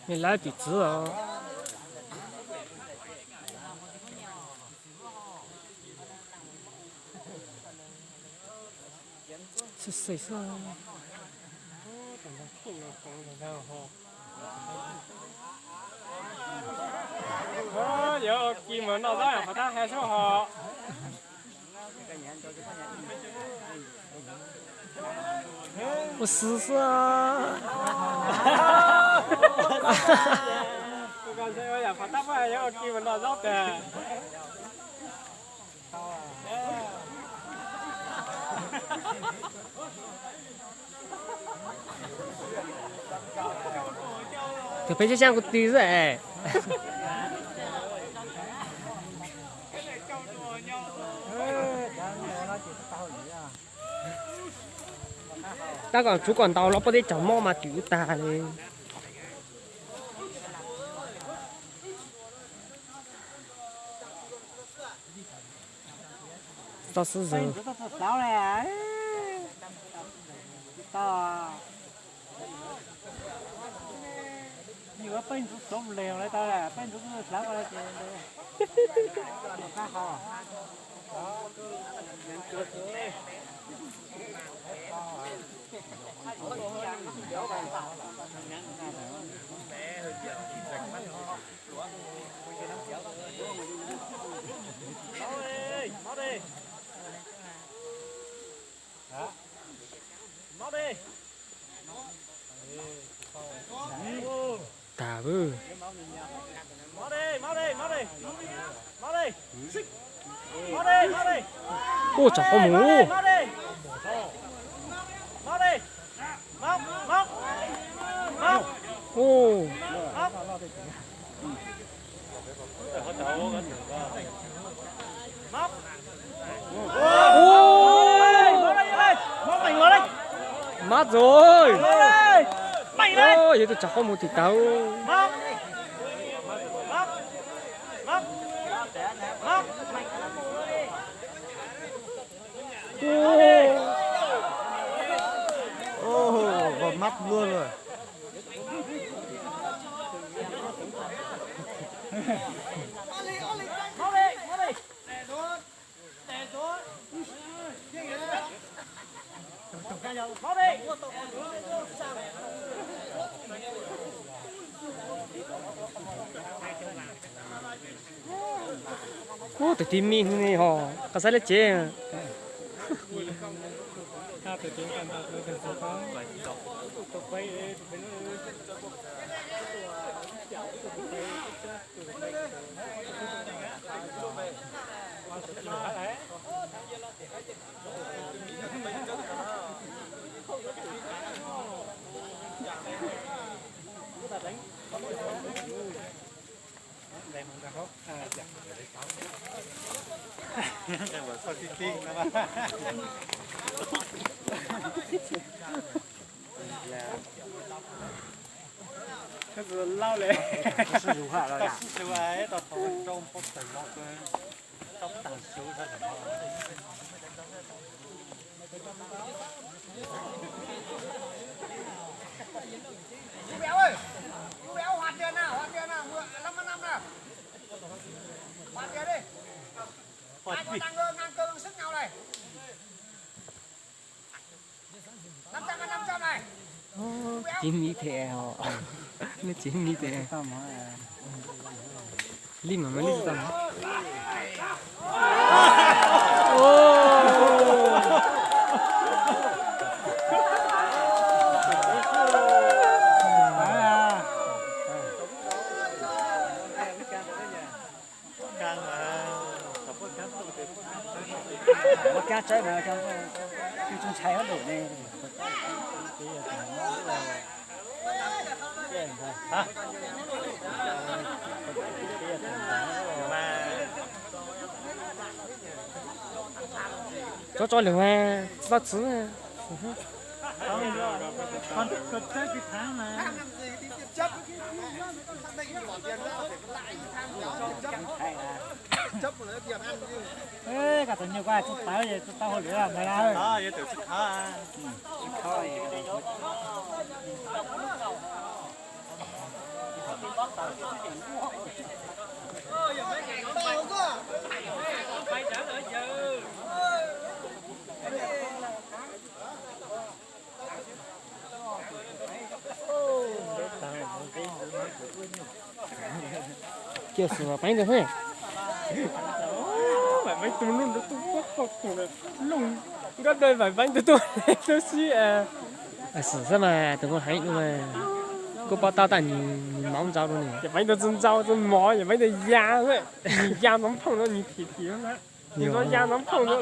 Nws lawv tim txwv os. Xwm xwm xwb. Yuav ua kis mus noj zaub qhov tab hais sub hos. Ua xwm xwb. Qhov tab yuav ua kis mus noj zaub tas. Tus peb xyab xyab kuv tw xwb es. Tab kom tsuv kom ntaus los poj teb cov mob mas twm ub tag li. Tau xwb zus. Tas. Ua tsav qhov mus. Mab txog. Yog tus tsav qhov mus tim tau. Mab luaj luaj. Ub, tus tib me ho qas xaib leb tsev. Lauj le. Tsev me thiab os. Lub tsev me thiab. Li mas mas li tau. Ua kab tsawb mas tsis ntshai hab lum ne. Tso tso lwm mas tsis tau txwv. Koj tus nyuj koj tsis tawv es tsis tau hauj lwm ntag na. Cia xwm Vam Peeb ntawd thiab. Vam Peeb tus lub nrov tus pob hau tus looj nkaj dawj Vam Peeb tus tuaj tub sib. Xwm xwb mas tus kuj heev dua, kuj pom tau tas nws mov ntxau dua ne. Yawm Peeb tus tsis ntxau tsis mov, Yawm Peeb tus ya, nws ya ntxoov phooj no nws thim thim na. Nws ntxov ya ntxoov phooj no.